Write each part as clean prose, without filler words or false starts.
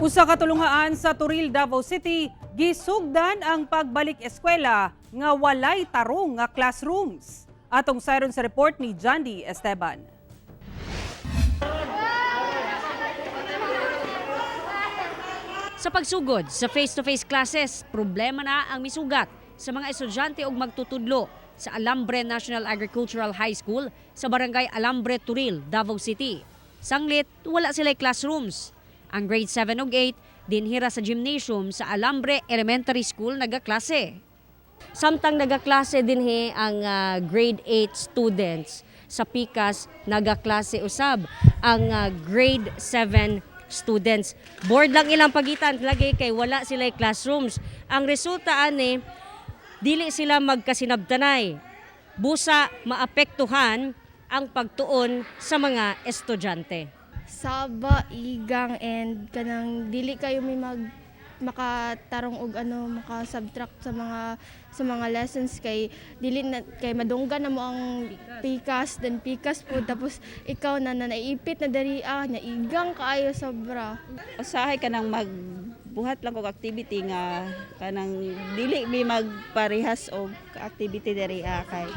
Usa ka tulunghaan sa Toril, Davao City, gisugdan ang pagbalik eskwela nga walay tarong nga classrooms. Atong sayron sa report ni Jandy Esteban. Sa pagsugod sa face-to-face classes, problema na ang misugat sa mga estudyante og magtutudlo sa Alambre National Agricultural High School sa Barangay Alambre, Toril, Davao City. Sanglit, wala sila'y classrooms. Ang grade 7 ug 8 dinhira sa gymnasium sa Alambre Elementary School nagaklase. Samtang nagaklase dinhi ang grade 8 students sa pikas, nagaklase usab ang grade 7 students. Board lang ilang pagitan lagi kay wala sila classrooms. Ang resulta ani, dili sila magkasinabtanay. Busa maapektuhan ang pagtuon sa mga estudyante. Saba, igang, and kanang dili kayo may makatarong og ano, maka-subtract sa mga lessons kay dili na kay madunggan na mo ang pikas, then pikas po, tapos ikaw na, na naipit na diri ah, naigang kaayo sobra. Usahay kanang magbuhat lang og activity nga kanang dili mi magparehas og activity diri ah, kay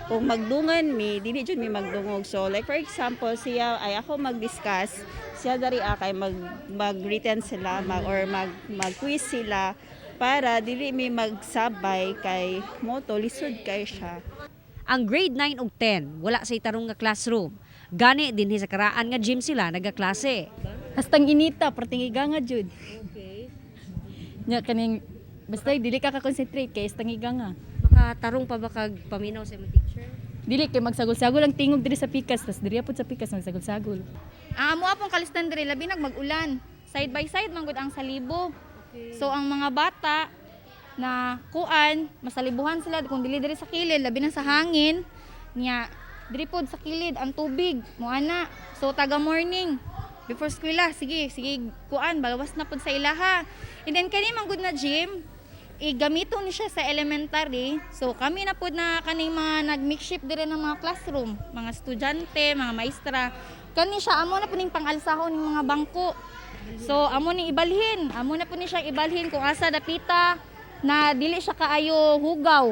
kung magdungan mi, dili jud mi magdungog. So like for example, siya ay ako mag-discuss, siya diri ah, kay mag mag-written sila mag or mag mag-quiz sila para dili mi magsabay kay mo to lisod kay siya. Ang grade 9 ug 10 wala say tarong nga classroom. Gani dinhi sa karaan nga gym sila nagaklase. Hastang inita, perting iganga jud. Okay. Nya kaning basta dili ka ka-concentrate kay hastang iganga. Makatarong pa ba kag paminaw sa imong teacher? Dili kay magsagol-sagol ang tingog diri sa pikas, tas diri pud sa pikas magsagol-sagol. Ang amo apong kalisdan diri labi nag mag-ulan. Side by side man gud ang salibo. So ang mga bata na kuan, masalibuhan sila kung dili diri sa kilid, labi na sa hangin. Nya diri pod sa kilid ang tubig, mo ana. So taga morning before eskwela, sige, sige kuan, balawas na pod sa ilaha. And then kani man gud na gym, igamito ni siya sa elementary. So kami na pod na kaning mga nag-makeshift dire ng mga classroom, mga estudyante, mga maestra. Kani siya amo na po ning pangalsahon ng mga bangko. So amo ning ibalhin, amo na po ni siya ibalhin kung asa dapita na dili siya kaayo hugaw.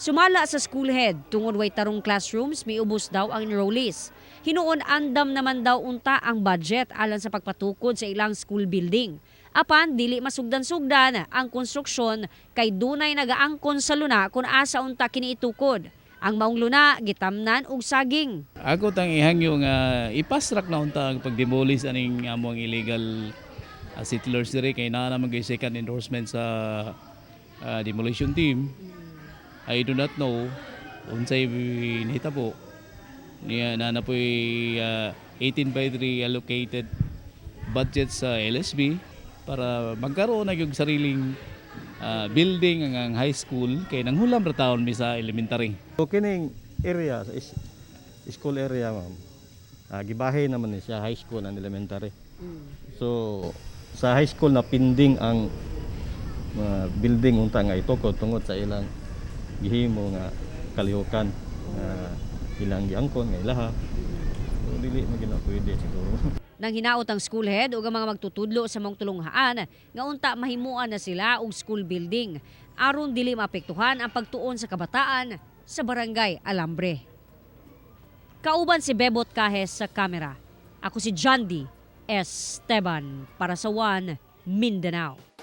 Sumala sa school head, tungod way tarong classrooms, miubos daw ang enrollees. Hinuon andam naman daw unta ang budget alang sa pagpatukod sa ilang school building. Apan dili masugdan-sugdan ang konstruksyon kay dunay nagaangkon sa luna kung asa unta kini itukod. Ang maong luna gitamnan og saging. Ako tang ihangyo nga i-fast track na unta ang pag-demolish aning among illegal settlers diri kay naa naman kay second endorsement sa demolition team. I do not know unsay nahitabo niya na na po'y 18 by 3 allocated budget sa LSB para magkaroon na yung sariling building ang high school kay nanghulam ra taon mi sa elementary. So kining area sa school area, ma'am. Gibahe naman ni siya high school and elementary. So sa high school na pending ang mga building unta nga itukod tungod sa ilang gihimo nga kalihukan nga ilang giangkon nga ilaha. So dili man gina pwede siguro. Nang hinaot ang school head ug ang mga magtutudlo sa maong tulunghaan nga unta mahimuan na sila og school building aron dili maapektuhan ang pagtuon sa kabataan sa Barangay Alambre. Kauban si Bebot Cajes sa kamera. Ako si Jandy Esteban para sa One Mindanao.